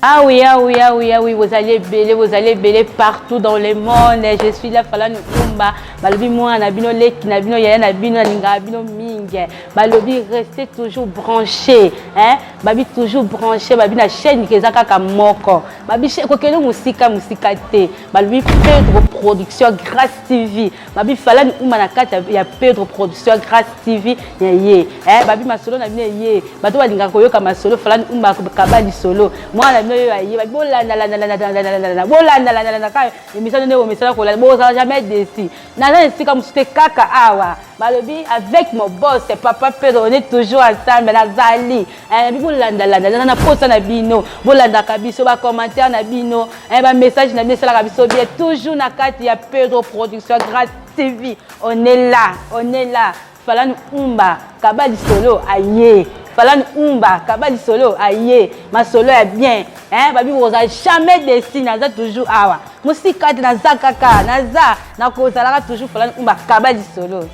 Ah oui, ah oui, ah oui, ah oui, vous allez ebele, vous allez ebele partout dans le monde. Je suis là, Falani Umba. Balobi moi, na bino leki, na bino yaya, na bino linga, bino mingi. Balobi restez toujours branché, hein? Babi toujours branché, babi na chaîne ke eza kaka moko. Babi kokende musika musika te. Balobi Pedro Production Grâce TV. Babi Falani Umba na kati ya Pedro Production Grâce TV ya ye. Eh, babi masolo na bino ye. Bato balingaka koyoka masolo Falani Umba kaba lisolo. Mwana bino yo aye. Babi bolanda landa landa landa landa landa. Bolanda landa landa kaka émission nde bomesana kolanda. Bozala jamais déçu. Naza esika mosusu te kaka awa. Balobi avec mon boss papa Pedro, on est toujours ensemble. Nazali. Eh, bolanda landa landa na posa na bino. Bolandaka biso ba commentaire na bino, eh, ba message na bino esalaka biso bien. Toujours na kati ya Pedro Production Grâce TV. On est là, on est là. Falani Umba, kaba lisolo aye. Falani Umba, kaba lisolo aye. Masolo ya bien. Hein, babi boza jamais déçu, naza toujours awa. Musika te naza kaka, naza nakozalaka toujours Falani Umba kaba lisolo.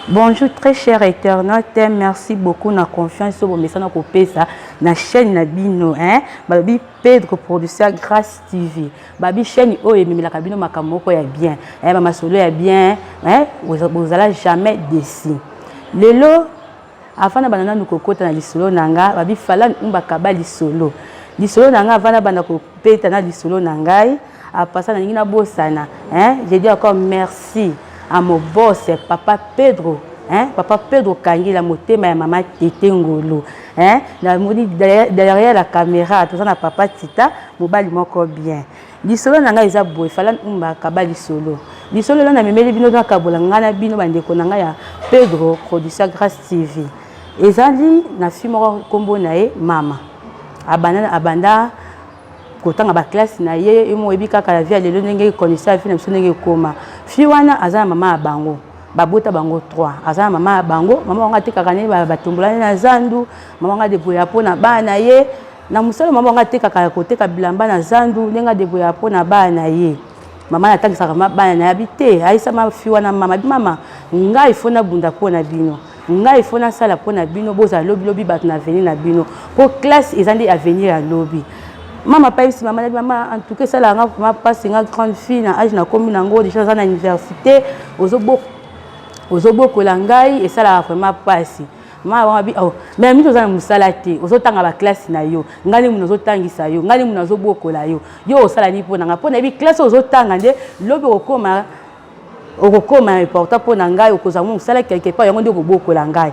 Bonjour très cher internaute, merci beaucoup na confiance oyo bomesana kopesa na chaîne na bino, hein. Balobi Pedro Production Grâce TV. Babi chaîne oyo ememelaka bino makambo moko ya bien, hein, ba masolo ya bien, hein, bozala jamais déçu. Lelo avant na banda nanu kokota na lisolo na nga, babi Falani Umba kaba lisolo. Lisolo na nga avant na banda kopeta na lisolo na ngai, apasa na ningi na bosana, hein, j'ai dit encore merci à mon boss papa Pedro, hein, papa Pedro Kangila motema ya mama Tete Ngolo, hein, na moni derrière la caméra toza na papa Tita mobali moko bien. Lisolo na ngai eza boye, Falani Umba kaba lisolo. Lisolo na memeli bino nakabola ngai na bino bandeko na ngai ya Pedro Production Grâce TV. Ezali na fille moko kombo na ye mama. Abanda kotanga ba classe na ye, ye mo yebi kaka la vie ya lelo ndenge connaissait la vie na biso ndenge ekoma. Fille wana aza na mama ya bango, babota bango 3. Aza na mama ya bango, mama wango atekaka ne batombolani na zandu, mama wango adeboya mpo na bana ye. Na mosala mama wango atekaka koteka bilamba na zandu, ndenge adeboya mpo na bana ye. Mama natangisaka ma bana na yabi te, ayisa ma fille wana mama, bi mama ngai fo nabunda mpo na bino, ngai fo nasala mpo na bino, bozala lobi lobi bato na avenir na bino, mpo classe eza nde avenir ya lobi. Mama pa yebisi mama nabi mama, en tout cas esalaka nga vraiment mpasi, nga grande fille na âge nakomi nango déjà naza na université, ozobokola ngai, esalaka vraiment mpasi. Mama bango abi, oh, mais mito oza na mosala te, ozotanga baklase na yo, ngai nde moto nazotangisa yo, ngai nde moto nazobokola yo, yo osala nini mpo na ngai? Mpo nayebi classe ozotanga nde lobi okokoma important mpo na ngai, okozwa mo mosala quelque part, yango nde okobokola ngai,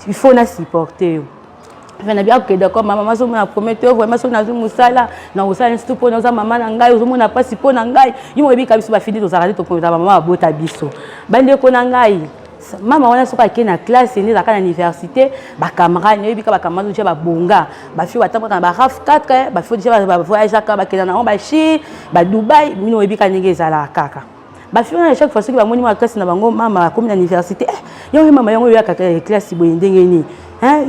il faut na supporter yo. Enfin, nabi ok d'accord mama, mazomona promettre vraiment soki nazwi mosala na kosala surtout mpona oza mama na ngai, ozomona mpasi mpo na ngai, yo moyebi ka biso bafindi tozalaka te, toprometa bamama babota biso. Bandeko na ngai, mama wana soki akei na classe nde ezalaka na université, bacamarade oyebi ka bacamarade déjà babonga, bafille batambolaka na ba RAV4, bafille déjà bavoyageaka, bakenda nango bachine, badubai, bino oyebi ka ndenge ezalaka kaka. Bafille wana chaque fois soki bamoni mwa classe na bango, mama akomi na université, eh, yango mama yango oyaka classe boye ndenge nini?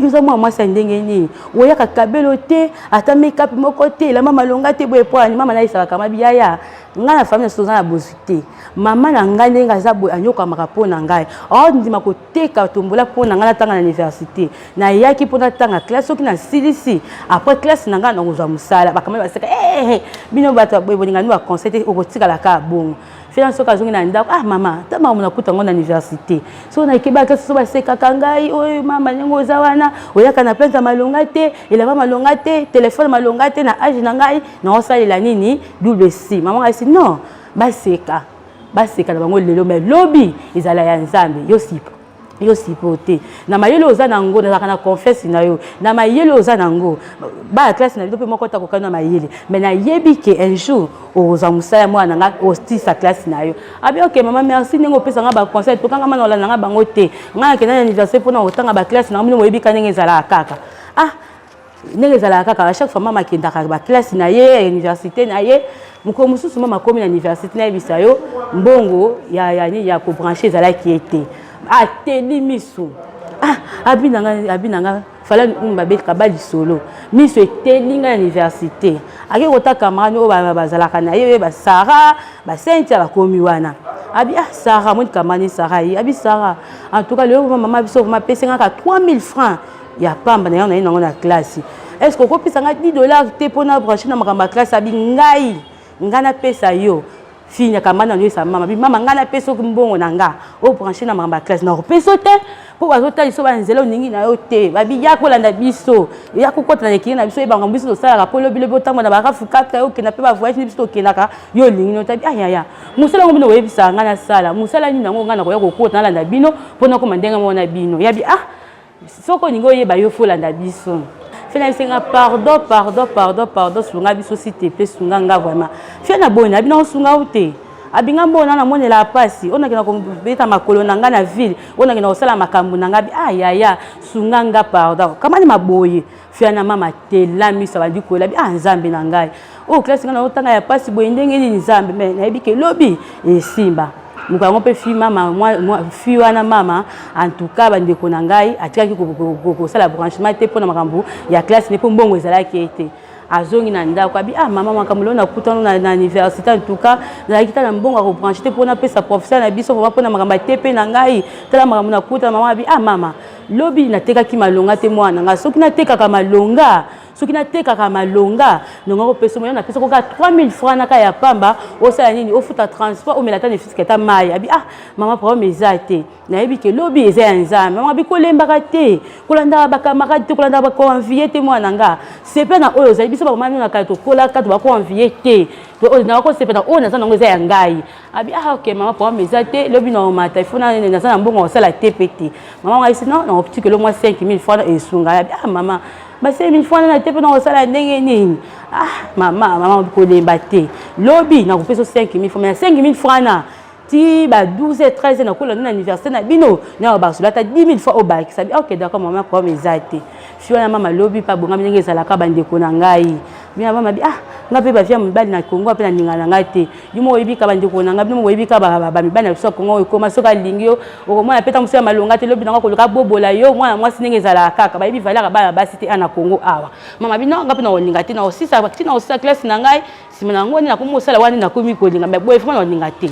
Yo oza mwana mwasi ya ndenge nini? Oyaka kabelo te, ata make-up moko te, elamba malonga te boye po ani? Mama nayesaka mabi yaya, ngai na famille na biso toza na bozwi te. Mama na ngai ndenge aza boye anyokamaka mpo na ngai, aondima koteka tombola mpo na ngai natanga na université. Nayaki mpo natanga classe, soki nasilisi après classe na ngai nakozwa mosala. Bakamai baseka, eh, bino bato boye bolinga bino baconseil te, okotikala kaka bongo. Fela soki azongi na ndako, ah mama, ta makambo nakuta yango na université, soki nakeba classe so basekaka ngai, oyo mama ndenge oza wana oyaka na plainte ya malonga te, elamba malonga te, telefone malonga te, na age na ngai naosalela nini double c? Mama ngai si non, baseka baseka na bango lelo, mais lobi ezala ya Nzambe. Yo sipa yo sipo te na mayele oza nango, nazalaka na confiance na yo na mayele oza nango. Baya classe na bino mpe moko takokani na mayele, mais nayebi ke un jour okozwa mosala, mwana na nga otisa classe na yo. Abi ok mama, merci ndenge opesa nga baconseil, tokanga mana olanda nga bango te. Ngai nakenda na université mpona kotanga baklasse na bino, moyebi ka ndenge ezalaka kaka, ah ndenge ezalaka kaka. Chaque fois mama akendaka baklasse na ye, université na ye. Mokolo mosusu mama akomi na université, nayebisa yo mbongo ya ya nini ya kobranche ezalaki ye te. Ateli miso, ah abi na nga, abi na nga Falani Umba abetaka ba lisolo, miso eteli ngai na université. Ake kota camarade oyo bazalaka na ye, basara basentia bakomi wana. Abi ah Sara, moni camarade Sara ye, abi Sara, en tout cas lelo mama biso vraiment apesi nga kaka 3000 francs ya pamba na yango na ye nango na classe. Est ce que okopesa ngai 10 $ te mpo na branche na makambo ya classe? Abi ngai, ngai napesa yo. Fille kamba na yoyesa mama bi: "Mama, ngai napesa oki mbongo na nga obranche na makambo ya classe, nakopesa te mpo bazotala biso banzela oningi na yo te." Babi: "Ya kolanda biso, ya kokota na ekili na biso, oyebanga biso tosalaka mpo lobi lobi otambola na barafu 4, okenda mpe bavoyage biso tokendaka, yo olingi no tabi." Ayaya, mosala yango bino koyebisaka ngai nasala mosala nini yango? Ngai nakoya kokota, nalanda bino mpo nakoma ndenge moko na bino. Yabi: "Ah, soki olingi oyeba, yo faut olanda biso." Fe na bisenga: "Pardon, pardon, pardon, pardon, sunga biso s'il te plaît, sunga nga vraiment." Fe na boye na bino osunga o te. Abinga mbona namonela mpasi oyo nakenda kobeta makolo na ngai na ville, oyo nakenda kosala makambo na ngai. Ah yaya, sunga nga pardon. Kamani maboye fia na mama tela miso, abandi koyela bi: "Ah Nzambe na ngai, oyo classe ngai naotanga ya mpasi boye, ndenge nini Nzambe? Mais nayebi ke lobi esimba." Moko yango mpe fi mama fi wana mama, en tout cas bandeko na ngai, atikaki kosala branchement te mpona makambo ya classe ne, mpo mbongo ezalaki ete. Azongi na ndako, abi: "Ah mama, makambo lelo nakutano na université, en tout cas nazalaki tala mbongo ya kobranche te mpona apesa professeur na biso vraiment mpona makambo ya te na ngai, tala makambo nakutana." Mama abi: "Ah mama, lobi natekaki malonga te, mwana ngai. Soki natekaka malonga, soki natekaka malonga, ndongo kopesa moyo, napesa koka 3000 francs naka ya pamba. Osala nini? Ofuta transport, omela ata nefiske ata mai." Abi: "Ah mama, problème eza te, nayebi ke lobi eza ya Nzambe." Mama abi: "Kolembaka te, kolandaka bacamarade te, kolandaka bakoenvie te, mwana nga. Sepe na oyo ozali. Biso bamama na kala tokolaka to bakoenvie te, nakosepela oyo naza nango, eza ya ngai." Abi: "Ah ok mama, problème eza te, lobi na omata ifo naza na mbongo kosala te mpe te." Mama ngai si non, nakotikelo mwa 5000 francs esunga. Abi: "Ah mama, ba 5000 francs na te mpe nakosala ndenge nini? Ah mama, mama, kolemba te, lobi nakopesa 5000 francs. Mais 5000 francs na ti ba 12 13 nakolanda na université na bino, na basola ata 10 000 fois obakisa." Bi: "Ok, d'accord mama, problème eza te." Fi wana mama lobi mpe abongami ndenge ezalaka. Bandeko na ngai, bina mama bi: "Ah nga mpe bafia mibali na Kongo mpe naninga na ngai te. Yo moko oyebi ka, bandeko na ngai, bino moko oyebi ka bamibali na biso ya Kongo ekoma. Soki alingi yo, okomona mpe ntango mosusu ya malonga te, lobi nango koluka bobola yo mwana mwasi. Ndenge ezalaka kaka, bayebi valeur bana basi te a na Kongo awa." Mama bino: "Nga mpe na kolinga te, na kosisa ti na kosisa classe na ngai, nsima na yango nde nakomi kosala wana, nakomi kolinga. Mais boye vraiment na kolinga te."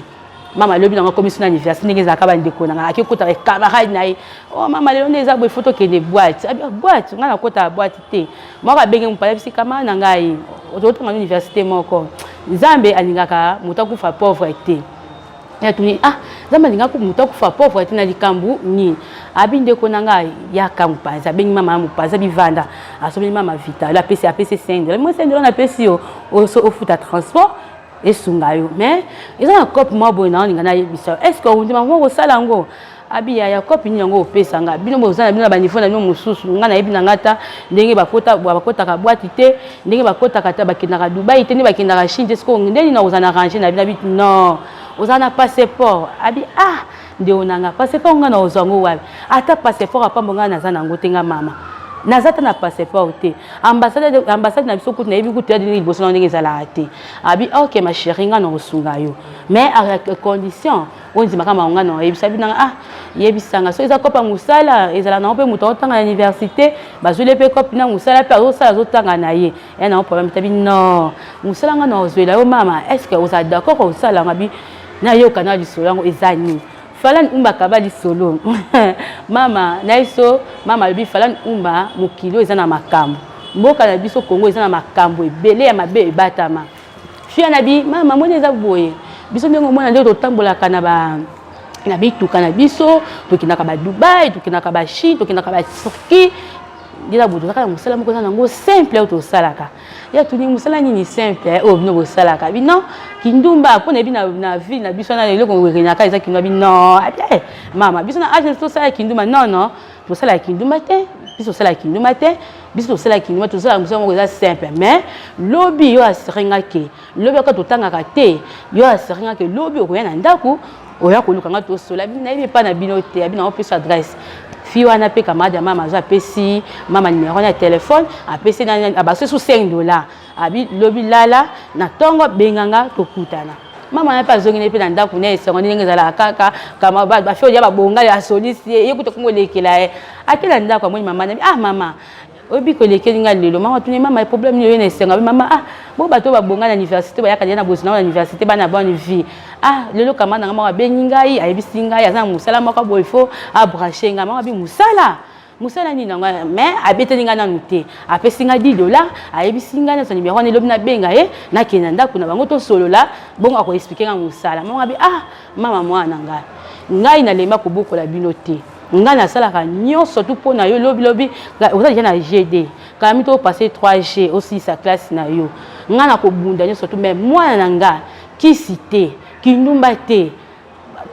Mama alobi nango akomi so na université ndenge ezalaka. Bandeko na ngai, ake kotaka camarade na ye: "O mama, lelo nde eza boye, faut tokende boîte." "Boîte? Ngai nakotaka boîte te." Moko abenge mopala bisi: "Camarade na ngai, totanga na université moko. Nzambe alingaka moto akufa pauvre te." Atuni: "Ah, Nzambe alingaka moto akufa pauvre te na likambo nini?" Abi: "Ndeko na ngai, yaka." Mopanzi abengi mama ya mopanzi, abivanda, asombeli mama vitalo, apesi 5 $. "Mo 5 $ napesi yo, ofuta transport, esunga yo. Mais eza na cope mwa boye na olinga nayebisa yo, est ce que ondima moko kosala yango?" Abi: "Yaya, cope nini yango opesa nga? Bino boza na bino na baniveau na bino mosusu. Nga nayebi na nga ta ndenge bakotaka boîte te, ndenge bakotaka ta, bakendaka Dubai te, nde bakendaka Chine te. Sikoyo ndeni na kozala na range na bino?" Abi: "Non, oza na passeport." Abi: "Ah ndeko na nga, passeport nga na kozwa yango wapi? Ata passeport apambo nga naza nango te. Nga mama naza ta na passeport te. Ambassade na biso kutu nayebi kutu ya liboso na ndenge ezalaka te." Abi: "Ok ma chérie, nga na kosunga yo, mais à condition oyo ndimaka mango nga na oyebisa bi nanga. Ah, yebisanga so eza kopa mosala ezala nango mpe moto aotanga na université, bazweli mpe kope na mosala mpe azosala, azotanga na ye ya nango problème tabi. Non, mosala nga na ozwela yo mama, est ce que ozala d'accord kosala yango?" Abi: "Nayoka na lisolo yango eza nini?" Falani Umba kaba lisolo mama na biso. Mama alobi: "Falani Umba, mokili oyo eza na makambo, mboka na biso Kongo eza na makambo ebele ya mabe ebatama." Fia na bi: "Mama, moni eza boye, biso ndenge omona ndenge totambolaka na bituka na biso, tokendaka baDubai, tokendaka baChine, tokendaka baTurquie, ndela boye tozalaka na mosala moko eza nango simple oyo tosalaka." Ya tuni: "Mosala nini simple oyo bino bosalaka?" Bino kindumba, mpo na yebi na ville na biso na eloko erenyaka eza kindumba. Bino abi: "Mama, biso na age tosala kindumba? Non, non, tosala kindumba te, biso tosala kindumba te, biso tosala kindumba, tosala mosala moko eza simple. Mais lobi yo aserenga ke lobi aka totangaka te, yo aserenga ke lobi okoya na ndako, oya koluka nga, tosola. Nayebi epa na bino te." Abi: "Na opesa adresse." Fi wana mpe camarade ya mama azwa, apesi mama numéro ya telefone, apesi abaso su 5 $. Abi: "Lobi lala na ntongo, benganga, tokutana." Mama na mpe azongi mpe na ndako na esengo ndenge ezalaka kaka. Kama bafi oya babonga, asolisi ye, ye kuta kongo elekela ye. Ake na ndako, amoni mama na: "Ah mama, oyebi kolekeli nga lelo." Mama tuni: "Mama, problème nini oyo na esengo?" Abi: "Mama, ah bo bato oyo babonga na université, bayaka deja na bosi na université, bana bonne vie. Ah lelo kama nanga moko abengi ngai, ayebisi ngai aza na mosala moko boye, faut abranche ngai." Mama abi: "Mosala?" Mosala nini yango? Mais abeteli ngai nanu te, apesi ngai 10 $, ayebisi ngai nazwa nimero wana, elobi nabenga ye, nakende na ndako na bango, tosolola, bongo akoexpliquer ngai mosala. Mongo abi: "Ah mama, mwana ngai, ngai nalemba kobokola bino te. Ngai nasalaka nyonso tu mpo na yo. Lobilobi oza deja na GD, kala mi topasser 3G, osilisa classe na yo. Ngai nakobunda nyonso tu, mais mwana na ngai, kisi te, kindumba te,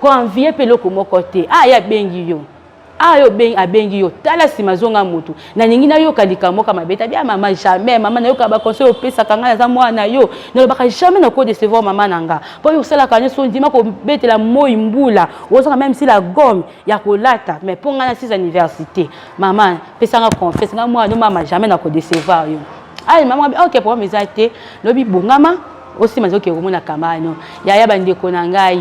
koenvier mpe eloko moko te. Ah, ye abengi yo, ah, yo abengi yo, tala nsima, azonga motu. Nalingi nayoka likambo moko mabe tabi. Ah mama, jamais mama, nayoka baconseil opesaka ngai, naza mwana yo, nalobaka jamais nakodécevoir mama na nga, mpo oyo osalaka nyonso, ondima kobetela moi, mbula, ozaka même si la gomme ya kolata, mais mpo ngai nasisa université. Mama, pesanga confiance, ngai mwana no mama, jamais nakodécevoir yo." Ayi mama, ok, problème eza te. Lobi bongama, osima ezokende komona kamano yaya. Bandeko na ngai,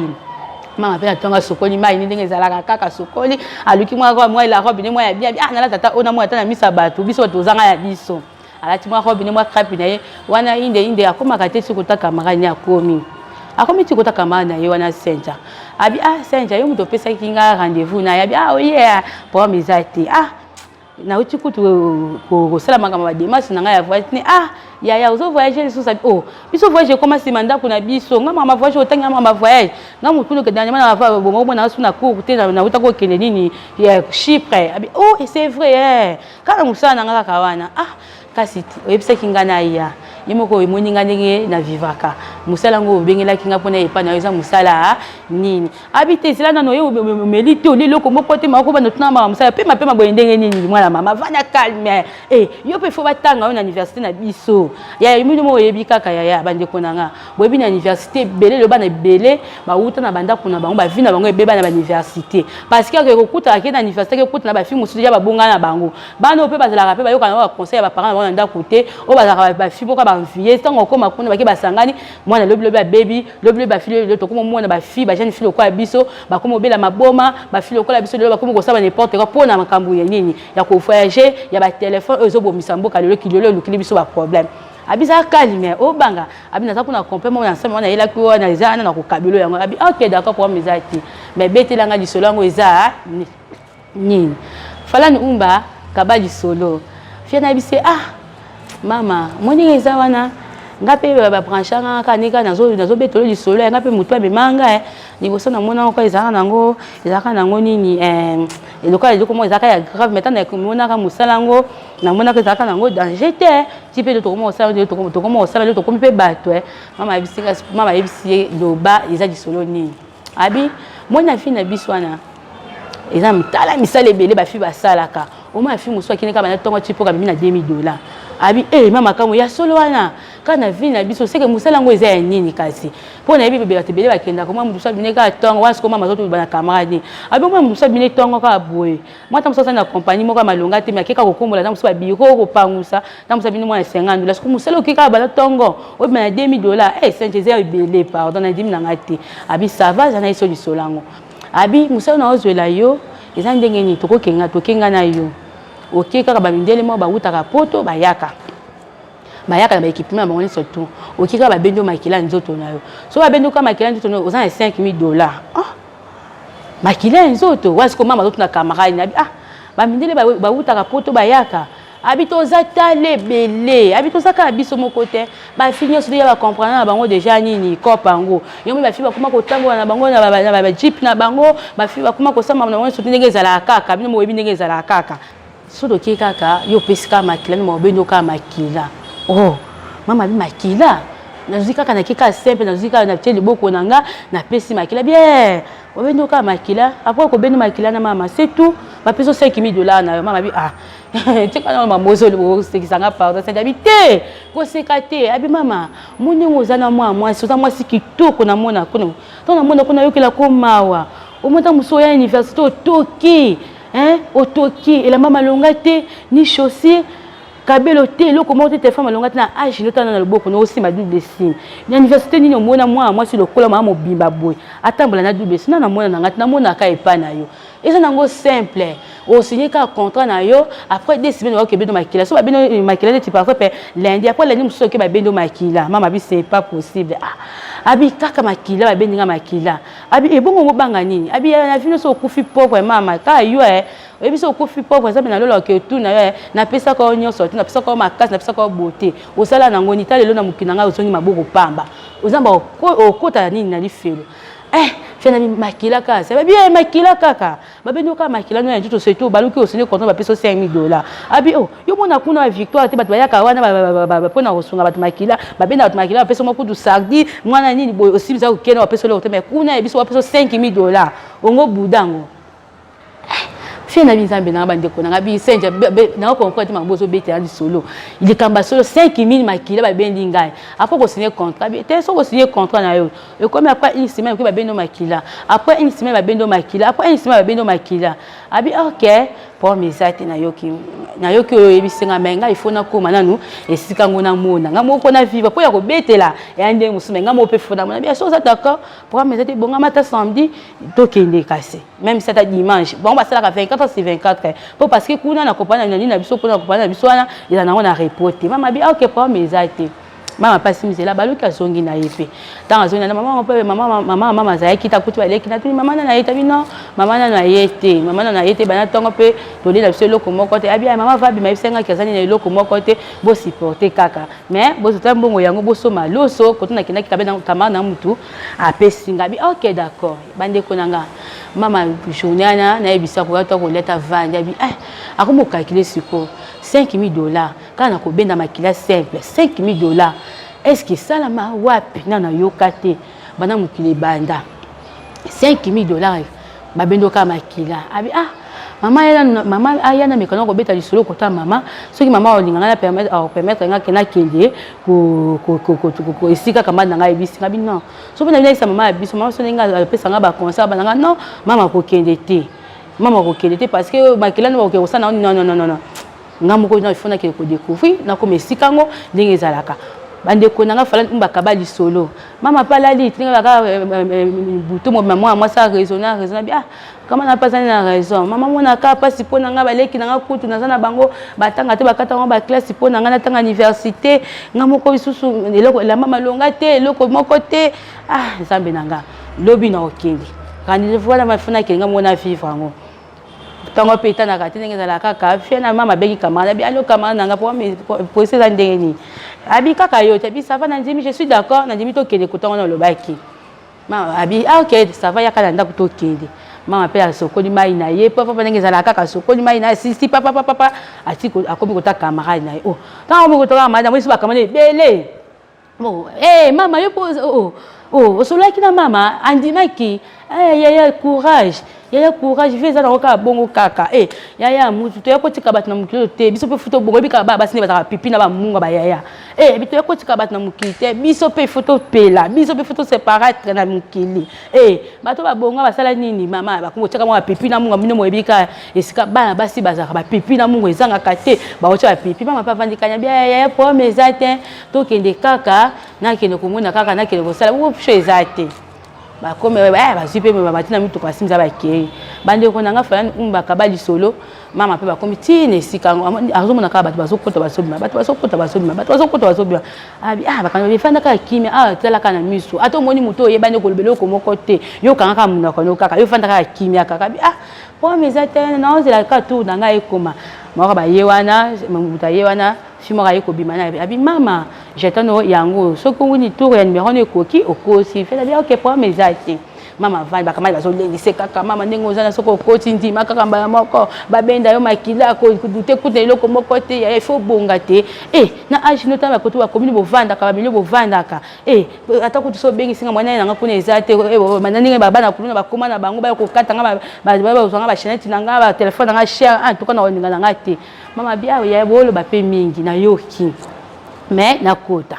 mama mpe na ntongo asokoli mai ni ndenge ezalaka kaka, sokoli, aluki mwa mwa la robe ne mwa ya bien. Ah, nalata ata oyo na mwa ata na miso ya bato, biso bato ozanga ya biso. Alati mwa robe ne, mwa crêpe na ye wana, inde inde, akomaka te. Soki ota camarade ne akomi ti kota camarade na ye wana Senja, abi: "Ah Senja, yo moto opesaki nga rendez-vous na ye." Abi: "Ah oye, problème eza te. Ah, nauti kutu kosala makambo ya badémarches na ngai ya voyage ne." "Ah yaya, ozo voyage lisusu?" Abi: "Oh, biso voyage ekoma nsima ndako na biso. Nga mama voyage, otangi nga mama voyage, nga motu dernièrement bomona su na cour te, nauta kokende nini, Chypre." Abi: "Oh, c'est vrai, eh. Kaka mosala na nga kaka wana. Ah, kasi oyebisaki nga na ya ye moko, emoni nga ndenge na vivaka mosala yango, obengelaki nga mpona epai na yo, eza mosala nini?" Abi: "Te, ezela nano, yo omeli te, oli eloko moko te, mako bana tuna maka mosala pema pema boye ndenge nini? Mwana mama, vanda calme. E yo mpe fo batanga yo na université na biso yaya, mino mo oyebi kaka yaya." Bandeko na nga, boyebi na université ebele lelo, bana ebele bawuta na bandako na bango, bavie na bango ebeba na bauniversité, parce que ake kokutaka ke na université, ake kokuta na bafille mosusu ya babonga na bango. Bana oyo mpe bazalaka mpe bayoka na baconseil ya baparent na bango na ndako te, oyo bazalaka bafille moko baenvie. Ntango okóma kuna, bake basangani, mwana lobilobi abebi, lobilobi bafille lelo tokóma omona bafille, bajeune fille lokola biso bakóma obela maboma. Bafille lokola biso lelo bakómi kosala n'importe quoi mpo na makambo ya nini, ya kovoyage, ya batelefone oyo ezobomisa mboka lelo. Kilelo elukili biso baproblème. Abi: "Za calme, obanga." Abi: "Naza kuna comprendre moko na nsame wana, nayelaki wana, eza wana na kokabelo yango." Abi: "Ok, d'accord, problème eza te, mais betelanga lisolo yango eza nini?" Falani umba kaba lisolo fia na yebisi: "Ah mama, moni eza wana, nga mpe babranche nga kaka ndenge nazobetolo lisolo ya nga mpe motu amema nga liboso. Namona moko ezalaka nango, ezalaka nango nini, lokola eloko moko ezalaka ya grave, mais ntango namonaka mosala yango, namonaka ezalaka nango danger te. Ti mpe tokoma kosala, tokoma kosala lelo, tokomi mpe bato." Mama ayebisi, mama ayebisi ye: "Loba, eza lisolo nini?" Abi: "Moni afille na biso wana, eza tala misala ebele bafille basalaka. Omona fille mosusu akende kaka bana ntongo ti mpo kabimi na 2000 $." Abi: "E ma, makambo ya solo wana kaka na vie na biso, seke mosala yango eza ya nini? Kasi mpo nayebi bato ebele bakendaka, mwa mosusu abine kaka ntongo wana." Sikoyo mama azotoloba na camarade, abi: "Mwa mosusu abine ntongo kaka boye, mwa ta mosusu aza na compagnie moko ya malonga te, me akeka kokombola, ta mosusu babiro kopangusa, ta mosusu abini mwana 50 $. Siko mosala oke kaka bana ntongo, obima na 2000 $. E sente eza ebele, pardon, nandimi nanga te." Abi: "Ça va, aza na ye so lisolo yango." Abi: "Mosala na ozwela yo eza ndenge nini? Tokokenga, tokenga na yo, oke kaka bamindele moko bawutaka Poto, bayaka na baéquipement na bango nyonso tu. Oki kaka, babendi yo makila ya nzoto na yo. So babendi yo kaka makila ya nzoto na yo, oza na 5000 $." Ah, makila ya nzoto wana! Siko mama azotuna camarade na: "Ah, bamindele bawutaka Poto bayaka?" Abi: "Toza tala ebele." Abi: "Toza kaka biso moko te, bafille nyonso ya bacomprendre na bango deja nini kope yango yango. Bafille bakoma kotambola na bango na bajeep na bango, bafille bakoma kosamba na bango nyonso te, ndenge ezalaka kaka. Bino moyebi ndenge ezalaka kaka. So tokie kaka, yo opesi kaka makila no, maobendi kaka makila." Oh mama abi: "Makila nazwi kaka, nake kaka simple, nazwi kaka, natie liboko na nga, napesi makila bien, obendi kaka makila. Après kobendi makila na mama, c'est tout, bapesi 5000 $ na yo." Mama abi: "Ah, tika na mama, ozosekisanga, pardon." Sadi abi: "Te, koseka te." Abi: "Mama, mo ndenge oza na mwana mwasi, oza mwasi kitoko, namona kuna, ntango namona kuna, nayokela ko mawa. Omona mosu oya université, otoki, otoki elamba malonga te, ni chaussure kabelo te, eloko moko te, telefone malonga te, na age notana na loboko na osimba double sim. Na université nini omona mwana mwasi lokola mama mobimba boye atambola na double sim? Na namona na nga te, namonaka epai na yo. Eza nango simple, osigné kaka contrat na yo, après 2 semaines baoke bino makila. So babino makila neti parfois mpe lundi, après lundi mosusu oke babendo makila." Mama abi: "C'est pas possible." Ah, abi: "Kaka makila, babendi nga makila." Abi: "Ebongo mobanga nini?" Abi: "Na vi nyonso okufi pauvre mama kaka yo e Oyebi soki okufi pauvre, Nzambe na lola akotuna yo: napesaka yo nyonso te, napesaka yo makasi, napesaka yo beauté, osala nango nini? Tala lelo na mokili na ngai, ozongi maboko pamba. Nzambe okota nini na lifelo? Eh, fia na makila kaka, babi makila kaka, babendi kaka makila no ya nzoto. Surtout baluki osigner contrat, bapesa 5000 dollars. Abi oh, yo mona kuna ya Victoire te, bato bayaka wana mpona kosunga bato makila, babenda bato makila, bapesa mwa kutu sardi mwana nini boye, osimisa kokende, bapesa eloko te. Mais kuna ya biso bapesa 5000 dollars, ongo budango. Fie na Nzambe nanga, bandeko nanga, bisenja nanga comprendre te makambo ozobetela lisolo, likambo ya solo. 5000 makila babendi ngai après kosigner contrat te. Soki osigner contrat na yo, ekomi après une semaine okoki babendi yo makila, après une semaine babendi yo makila, après une semaine babendi yo makila. Abi ok, problème eza te, nayoki, nayoki oyo oyebisi nga, mais ngai ifo nakóma nanu esika ngo, namona nga moko na vivre mpo ya kobetela eya ndenge mosusu. Mais nga moko mpe fo namona. Bien, so oza d'accord, problème eza te, bongama ata samedi tokende, kasi même si ata dimanche, bango basalaka 24 sur 24, mpo parce que kuna na kopana na nini na biso, kuna na kopana na biso wana eza nango na repos te. Mama bi ok, problème eza te. Mama mpasi nzela baluki, azongi na ye mpe. Ntango azongi na mama mpe mama, mama azalaki ta kuti baleki na tuni mama nana ye tabi non, mama nano aye te, mama nano aye te. Bana ntongo mpe tolela biso eloko moko te. Abi mama va bima, yebisangaki aza nini na eloko moko te, bosupporte kaka, mais bozota mbongo yango, bosoma loso koto. Nakendaki kabe kama na mutu apesi nga. Abi ok, d'accord. Bandeko na nga, mama journée wana nayebisa koya to koleta vandi. Abi eh, akomi ocalculer sikoyo 5000 dollars kaka na kobenda makila simple. 5000 dollars, est ce que esalama wapi? Na nayoka te banda mokili ebanda, 5000 dollars babendoka makila. Abi ah, mama mama aya na mekano kobeta lisolo kota mama. Soki mama olinga ngai apermettre nga ke nakende esika camarade na ngai ayebisi nga. Bi non, so mpe na bino ayebisa mama ya biso, mama so ndenge apesa nga baconseil bana nga non, mama akokende te, mama akokende te, parce que makila no bakokende kosala. Non, non, non, non, nga moko na ifo nakende kodécouvrir, nakoma esika yango ndenge ezalaka. Bandeko na nga, fala bakaba lisolo, mama mpe alali ndenge baka butu mobima. Mwana mwasi araisonne, araisonne bi ah, kama na mpasi na raison. Mama monaka mpasi mpo na nga, baleki na nga kutu naza na bango batanga te, bakata bango baclasse mpo na nga natanga université. Nga moko lisusu eloko elamba malonga te, eloko moko te. Ah, Nzambe na nga, lobi na okende rendez-vous wana, mafo nakende nga moko na vivre yango. Ntongo mpe etanaka te ndenge ezalaka kaka. Fie na mama abengi camarade, abi allo, camarade na nga, posi eza ndenge nini? Abi kaka yo te. Abi ça va, nandimi, je suis d'accord, nandimi, tokende kotango na olobaki. Mama abi ah ok, ça va, yaka na ndako tokende. Mama mpe asokoli mai na ye papa ndenge ezalaka kaka, asokoli mai na ye, asisi papapapapa, ati akomi kota camarade na ye. Oh, ntango akomi kota camarade, amoni so bacamarade ebele. Bon, eh mama, yo po oh, oh, osololaki na mama, andimaki. Eh yaya, courage yaya, courage, vie eza nango kaka bongo kaka. Eh yaya, mutu toya kotika bato na mokili oyo te, biso mpe futa bongo. Oyebi kaka bana basi nde bazalaka pipi na bamunga bayaya. Eh, toya kotika bato na mokili te, biso mpe ifo topela, biso mpe ifo toseparaître na mokili. Eh, bato babonga basala nini? Mama bakomi kotiaka mwa bapipi na munga. Bino moyebi kaka esika bana basi bazalaka, bapipi na munga ezangaka te, bakotia bapipi. Mama mpe avandi kanya bia yaya, problème eza te, tokende kaka, nakende komona kaka, nakende kosala option eza te. Bakomi bazwi mpe bamati na mituka, basimisa, bakei. Bandeko na nga, falani umbaka balisolo, mama mpe bakomi ntina esika yango, azomona kaka bato bazokota bazobima, bato bazokota bazobima, bato bazokota bazobima. Abi ah, bakambi befanda kaka kimia. Ah, talaka na miso, ata omoni moto oyebani, kolobela eloko moko te, yo kanga kaka monoko no kaka, yo fanda kaka kimia kaka. Abi ah, problème eza te, naozela kaka tour na ngai ekoma. Moko baye wana, moto aye wana, fi moko aye kobima na abi mama jeton yango, soki owini tour ya numéro no ekoki okosi fe. Abi ok, problème eza te. Mama vandi, bakamali bazolengise kaka mama ndenge oza na, soki okoti ndima kaka mbala moko babenda yo makila, kodute kuta eloko moko te. Yaya, ifo obonga te e na age notala bakoto bakomini bovandaka bamilio bovandaka e ata kutu so obengisinga mwana ye nanga kuna eza te. Ndenge bana kuluna bakóma na bango, baya kokata nga, bazwanga bachaînette na nga, batelefone na nga cher. En tout cas na kolinga na nga te. Mama bia yaya, booloba mpe mingi, nayoki, mais nakota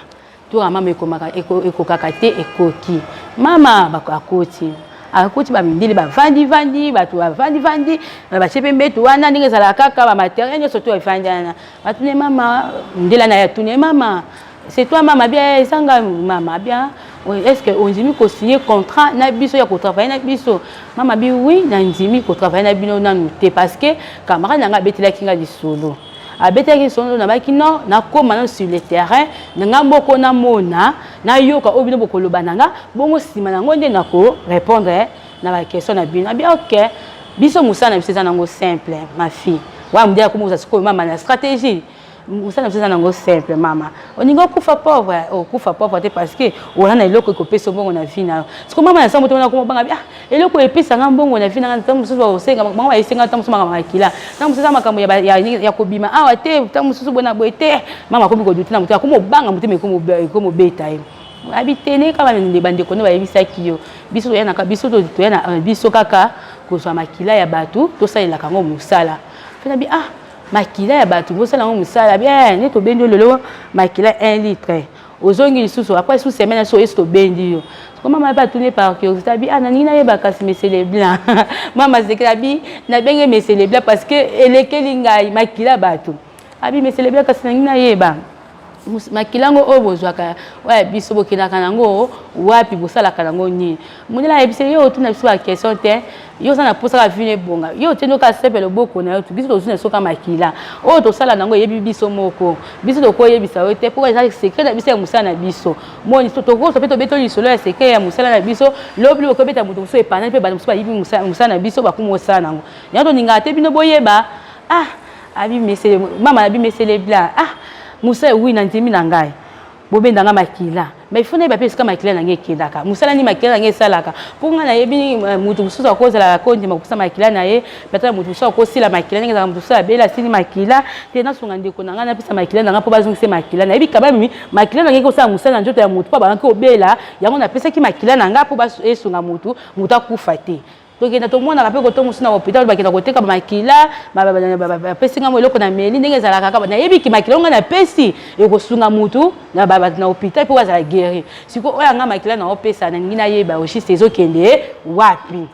tour ya mama ekokaka te. Ekoki, mama akoti, akoti, bamindele bavandi-vandi, bato bavandi-vandi, batie mpe mbeto wana ndenge ezalaka kaka, bamatériel nyonso to evandi wana. Batuni mama, ndela na ye atuni mama: c'est toi mama? Bia ezanga mama. Bia est ce que ondimi kosigner contrat na biso ya kotravailler na biso? Mama bi oui, nandimi kotravailler na bino nanu te, parce que camarade na nga abetelaki nga lisolo, abetelaki lisolo, nabaki non, nakóma nano sur le terrain na nga moko, namona, nayoka oyo bino bokoloba na nga, bongo nsima nango nde nakorépondre na baquestion na bino. Abi ok. Biso mosala na biso eza nango simple, ma fille. Wana mondele akomi kozwa sikoyo mama na stratégie. Mosala na biso eza nango simple, mama. Olingi okufa pauvre, okufa pauvre te parce que oza na eloko ekopesa mbongo na vie na yo. Sikoyo mama na sango te wana akoma obanga, ah, eloko epesa nga mbongo na vie na nga, ntango mosusu bakosenga bango bayesenga ntango mosusu makambo ya makila, ntango mosusu eza makambo ya kobima awa te, ntango mosusu boye na boye te. Mama akomi kodute na moto, akomi obanga, motema ekomi obeta ye. Abi te, ndenge kaka bandeko nde bayebisaki yo, biso toya na biso toya na biso kaka kozwa makila ya bato, tosalelaka yango mosala. Mpe nabi, ah, makila ya bato bosala yango mosala bien, nde tobendi yo lelo makila 1 litre, ozongi lisusu après sous semaine so oyesi tobendi yo. Siko mama mpe atuni par curiosité, abi, ah, nalingi nayeba kasi monsieur Leblanc. Mama sekeli, abi, nabenge monsieur Leblanc parce que elekeli ngai makila bato. Abi, monsieur Leblanc, kasi nalingi nayeba makila yango oyo bozwaka oyo biso, bokendaka nango wapi, bosalaka nango nini? Mondele ayebisi yo, otuna biso baquestion te, yo oza na mposaka vino ebonga, yo otieni oka sepe loboko na yo. Biso tozwi na soka makila oyo tosala nango, eyebi biso moko, biso tokoyebisa yo te mpo eza secret na biso ya mosala na biso. Moni tokoso mpe tobeti lisolo ya secret ya mosala na biso, lobi okobeta moto mosusu epandani mpe bato mosusu bayibi mosala na biso, bakumi mosala nango. Yango tolingaka te bino boyeba. Ah, abi monsieur, mama abi monsieur Leblanc, ah, mosala, oui, na ndimi na ngai bobendanga makila, mais il faut nayeba mpe esika makila na ngai ekendaka, mosala nini makila na ngai esalaka, mpo ngai nayebi moto mosusu akozala kondima kopesa makila na ye, peut-être moto mosusu akosila makila ndenge ezalaka, moto mosusu abeli asili makila te, nasunga ndeko na ngai, napesa makila na ngai mpo bazongisa makila. Nayebi kabami makila na ngai kosala mosala na nzoto ya motu mpo abangaki kobela yango, napesaki makila na ngai mpo esunga motu, motu akufa te. Tokenda tomonaka mpe koto mosusu na hôpital bakenda koteka makila, bapesi ngai eloko na meli ndenge ezalaka kaka, nayebiki makila oyo ngai napesi ekosunga mutu na hôpital mpo bazala guéri. Sikoyo oyo anga makila na opesa, nalingi nayeba au juste ezokende wapi.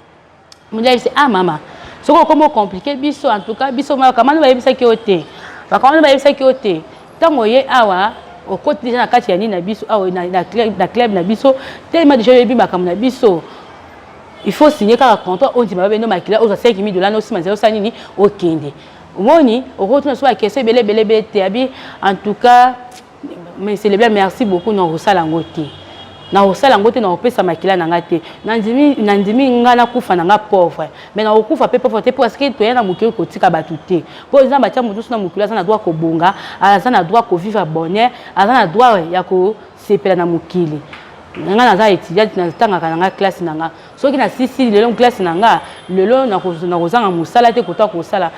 Mondele ayebisi, ah, mama, soki okoma ocompliquer biso, en tout cas biso bakamani bayebisaki yo te, bakamani bayebisaki yo te. Ntango oye awa, okoti déjà na kati ya nini na biso awa, na club na biso, telema déjà oyebi makambo na biso. Il faut signer kaka contrat, ondima babendo makila, ozwa 5000 $, nosima nzela osala nini, okende. Omoni, okotuna so baquestion ebele ebele ebele te. Abi, en tout cas monsieur Leblanc, merci beaucoup, na kosala yango te, na kosala yango te, na kopesa makila na nga te. Nandimi nga nakufa na nga pauvre, mais na kokufa mpe pauvre te parce que toya na mokili kotika bato te, mpo eza batia moto nyonso na mokili aza na droit kobonga, aza na droit kovivre bonheur, aza na droit ya kosepela na mokili. Nga naza étudiante, natangaka na nga classe na nga. Soki nasisi lelo classe na nga lelo, nakozanga mosala te. Kota kosala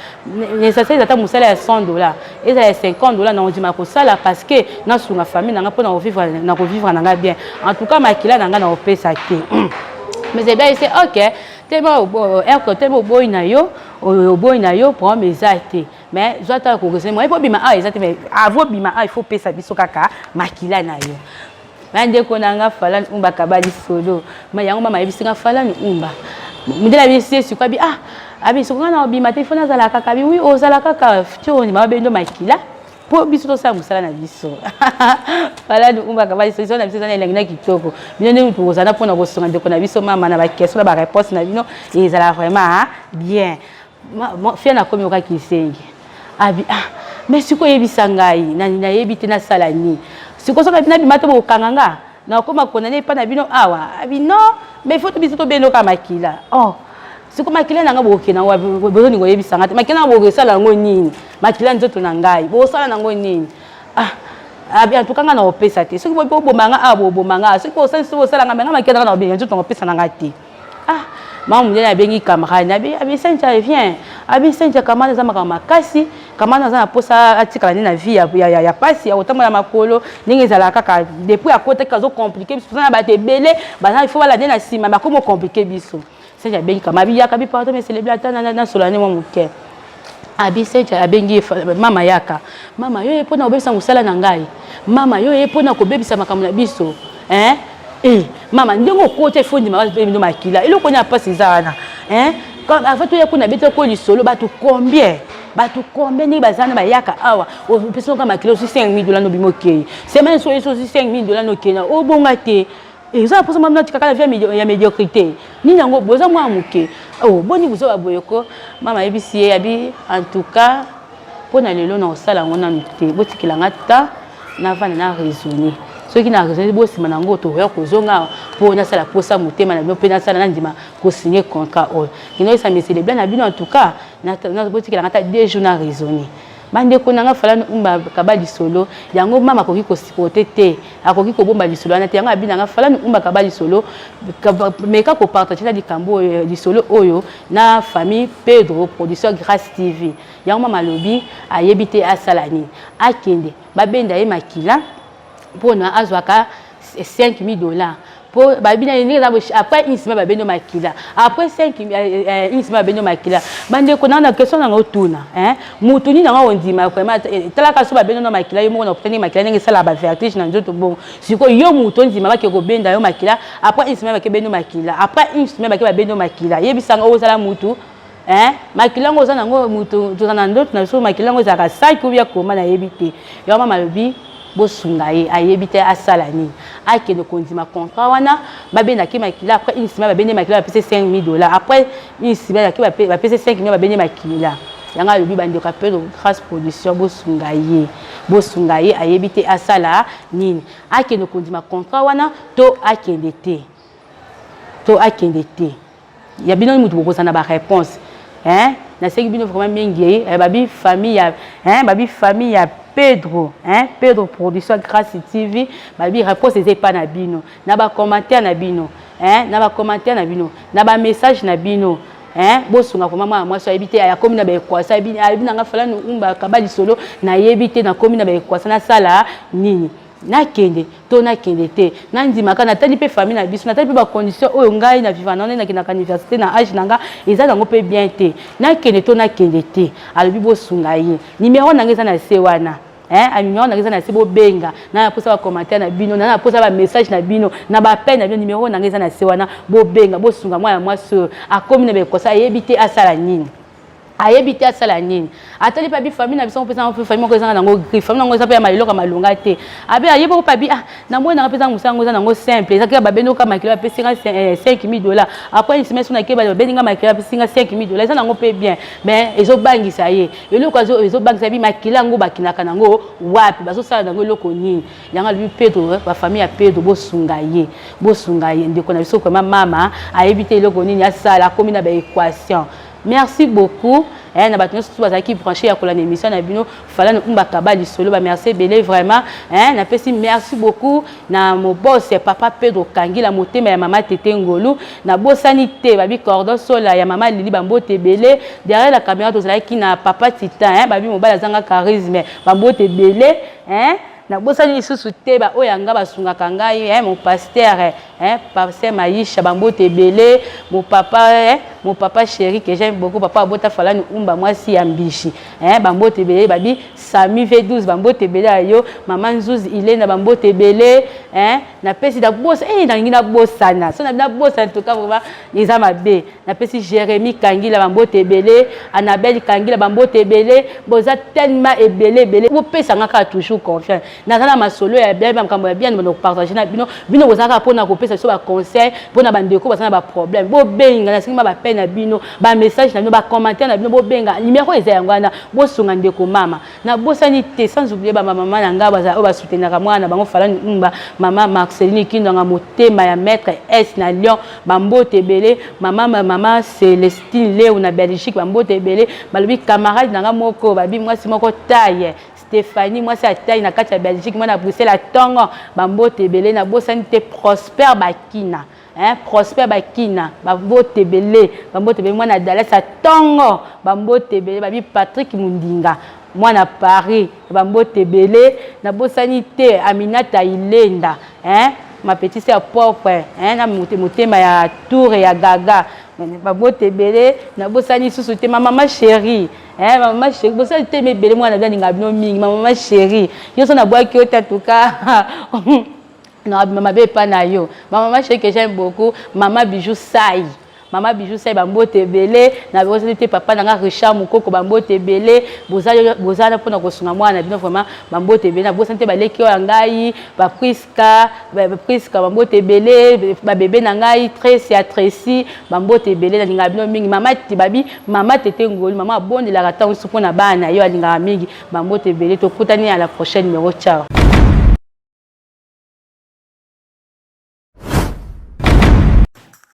nécessaire, ata mosala ya 100 $, ezala ya 50 $, na kondima kosala parce que nasunga famille na nga mpo na kovivre na nga bien. En tout cas makila na nga na kopesa te. Mais ebe ese, ok, tellement telema oboyi na yo, oboyi na yo, problème eza te, mais zwa ata kokese moye mpo obima awa eza te. Mais avant obima awa, il faut opesa biso kaka makila na yo. Bandeko na nga, Falani Umba kaba lisolo ma yango. Mama ayebisi nga, Falani Umba, mondele abisi ye sikoyo, abi, ah, abi siko nga na obima te, il faut nazala kaka. Abi, oui, ozala kaka ti ondima babendo makila mpo biso tosala mosala na biso. Falani Umba kaba lisolo na biso eza na elengi na kitoko. Bino nde tokozala mpona kosunga ndeko na biso mama na baquestion na baréponse na bino, ezala vraiment bien. Fia nakomi okaki esengi, abi, ah, mais sikoyo oyebisa ngai, nayebi te nasala nini sikoyo. Soki nabima te, bokokanga nga, nakoma kondane epai na bino awa. Abi, non, mais faut biso tobendoka makila. Oh, siko makila na nga bokokende yango, bozolinga oyebisa nga te makila na nga bokosala yango nini? Makila nzoto na ngai bokosala nango nini? Ah, abi, en tout cas nga na kopesa te. Soki boboma nga awa, boboma nga. Soki bosali, soki bosala nga, mais nga makila na nga na kobenga nzoto na kopesa na nga te. Ah, mama mondele abengi camarade, abi, Sentia, viens. Abi, Sentia, camarade aza makambo makasi, camarade aza na mposa atikala nde na vie ya pasi ya kotambola makolo ndenge ezalaka kaka. Depuis akotaki, azocompliquer biso, toza na bato ebele baza, il faut balande na nsima, bakomi ocompliquer biso. Sentia abengi camarade, abi, yaka. Abi, pardon, mais celebre ata nasola nde mwa moke. Abi, Sentia abengi mama, yaka mama, yo ye mpona kobebisa mosala na ngai, mama, yo ye mpona kobebisa makambo na biso, hein? Eh, mama, ndenge okota, ifo ndima bino makila, eloko nini ya mpasi eza wana, hein? Avant toya kuna, beta ko lisolo, bato combien, bato combien ndenge baza na bayaka awa, opesi oka makila, ozwi 5000 $ nobima, okei semaine so ozwi 5000 $ nokei na obonga te. Eza na mposa mama tika kaka vie ya médiocrité nini yango, boza mwana moke, oh, boni bozoba boye ko. Mama ayebisi ye, abi, en tout cas mpo na lelo na kosala yango nanu te, botikelanga ta navanda na raisonner. Soki na raisonne bosima na yango, tokoya kozonga mpo nasala posa motema na bino mpe nasala nandima kosigne contrat oyo. Kino oyesa misele bla na bino. En tout cas, botikelanga ata 2 jours na raisonne. Bandeko na nga, Falani Umba kaba lisolo yango. Mama akoki kosupporter te, akoki kobomba lisolo wana te. Yango abi na nga, Falani Umba kaba lisolo, meka kopartager na likambo oyo, lisolo oyo na famille Pedro Production Grâce TV. Yango mama alobi ayebi te asala nini. Akende babenda ye makila mpona azwaka 5000 $, mpo babi na ndenge eza, après une semaine babendi makila, après 5 une semaine babendi makila. Bandeko nanga, na question nanga otuna, mutu nini yango ondima vraiment? Talaka, so babendi no makila, yo moko na okutani makila ndenge esalaka bavertige na nzoto. Bongo sikoyo yo mutu ondima bake kobenda yo makila, après une semaine bake bendi makila, après une semaine bake babendi makila, yebisanga ozala mutu, makila yango oza nango mutu. Toza na ndoto na biso, makila yango ezalaka saki obi akoma, nayebi te. Yango mama alobi bosunga ye, ayebi te asala nini. Akende kondima contrat wana, babendaki makila, après une semaine babendi makila, bapesi 5000 $, après une semaine bapesi 5000, babendi makila. Yango alobi, bandeko ya Pedro Grâce Production, bosunga ye, bosunga ye, ayebi te asala nini. Akende kondima contrat wana to akende te, to akende te? Ya bino mutu bokozala na baréponse, hein. Nasengi bino vraiment mingi. Babi famille ya, hein, babi famille ya Pedro, hein, Pedro Production Grâce TV, babi réponse eza epa na bino, na bacommentaire na bino, hein, na bacommentaire na bino, na bamessage na bino, hein. Bosunga vraiment mwana mwasi, ayebi te, akomi na baéquation. Ayebi nanga, Falani Umba kaba lisolo, nayebi te, nakomi na baéquation, nasala nini? Nakende to nakende te? Nandimaka, natali mpe famille na biso, natali mpe bacondition oyo ngai na vivre nano, nakendaka université na age na nga, eza nango mpe bien te. Nakende to nakende te? Alobi bosunga ye. Numéro na ngai eza na se wana, numéro na ngai eza na se. Bobenga na na posa bacommentaire na bino, na na posa bamessage na bino, na baappel na bino. Numéro na ngai eza na se wana, bobenga, bosunga mwana mwasi oyo akomi na baéquation, ayebi te asala nini, ayebi te asala nini. Atali mpe, abi famille na biso mpe famille moko ezanga nango griffe, famille nango eza mpe ya maliloko malonga te. Abi ayebi mpe, abi ah, namoni nanga mpe eza mosala yango eza nango simple, eza kaka babendi oka makila, bapesi nga 5000 $, après une semaine so nake, babendi nga makila, bapesi nga 5000 $, eza nango mpe bien. Mais ezobangisa ye eloko, ezobangisa bi makila yango bakendaka nango wapi, bazosala nango eloko nini? Yango alobi Pedro, bafamille ya Pedro, bosunga ye, bosunga ye, ndeko na biso. Vraiment mama ayebi te eloko nini asala, akomi na baéquation. Merci beaucoup na bato nyonso bazalaki branché ya kolanda émission na bino, Falani Umba Kaba lisolo. Bamerci ebele vraiment, napesi merci beaucoup na mobose papa Pedro Kangila, motema ya mama Tete Ngolu. Nabosani te babi cordon sola ya mama Lili, bambote ebele. Derrière la caméra tozalaki na papa Titan, babi mobali azanga charisme, bambote ebele, hein. Nabosani lisusu te baoyo yanga basungaka ngai, mon pasteur, pasteur Maisha, bambote ebele. Mon papa, mon papa chéri que j'aime beaucoup, papa abota Falani Umba, mwasi ya mbishi, bambote ebele. Babi Sami V12, bambote ebele ya yo. Mama Nzuzi Ilena, bambote ebele, napesi nabosa, nalingi nabosana so nabosana toka, vraiment eza mabe. Napesi Jérémi Kangila bambote ebele, Annabelle Kangila bambote ebele. Boza tellement ebele ebele, bopesanga kaka toujours confiance. Naza na masolo ya bien, makambo ya bien bana kopartage na bino. Bino boza kaka mpona kopesa biso baconseil mpona bandeko baza na baproblème. Bobenga, nasengi ma baappel na bino, bamessage na bino, bacommentaire na bino. Bobenga, numéro eza yango wana, bosunga ndeko mama. Nabosani te, sans oublier bamamama na ngai oyo basoutenaka mwana na bango Falani Umba, mama Marceline Kindonga, motema ya maître S na Lyon, bambote ebele. Mama Célestine Leo na Belgique, bambote ebele. Balobi camarade na nga moko, babi mwasi moko taille, Stéphanie, mwasi atai na kati ya Belgique, mwana Bruxelles atongo, bambote ebele. Nabosani te Prosper Bakina, hein, Prosper Bakina, bambote ebele, bambote ebele. Mwana Dallas atongo, bambote ebele. Babi Patrick Mundinga, mwana Paris, bambote ebele. Nabosani te Aminata Ilenda, hein, ma petite sœur propre, hein, na motema ya tour ya Gaga, bambote ebele. Nabosani lisusu te ma mama chérie, mama chérie, bosali te ebele, mwana bino alingaka bino mingi. Ma mama chérie nyonso nabwaki yo te, atuka na mabe epa na yo, ma mama chérie que j'aime beaucoup, mama Bijou Sai, mama Bijou Sai, bambote ebele. Nabosani te papa na nga Richard Mokoko, bambote ebele. Bozala mpona kosunga mwana na bino, vraiment bambote ebele. Nabosani te baleki oyo ya ngai, bapriska, bapriska, bambote ebele. Babebe na ngai Tracy ya Tracy, bambote ebele. Nalingaka bino mingi. Mama babi mama Tete Ngolu, mama abondelaka ntango nyonso mpona bana yo, alingaka mingi, bambote ebele. Tokutani à la prochaine numéro, ciao.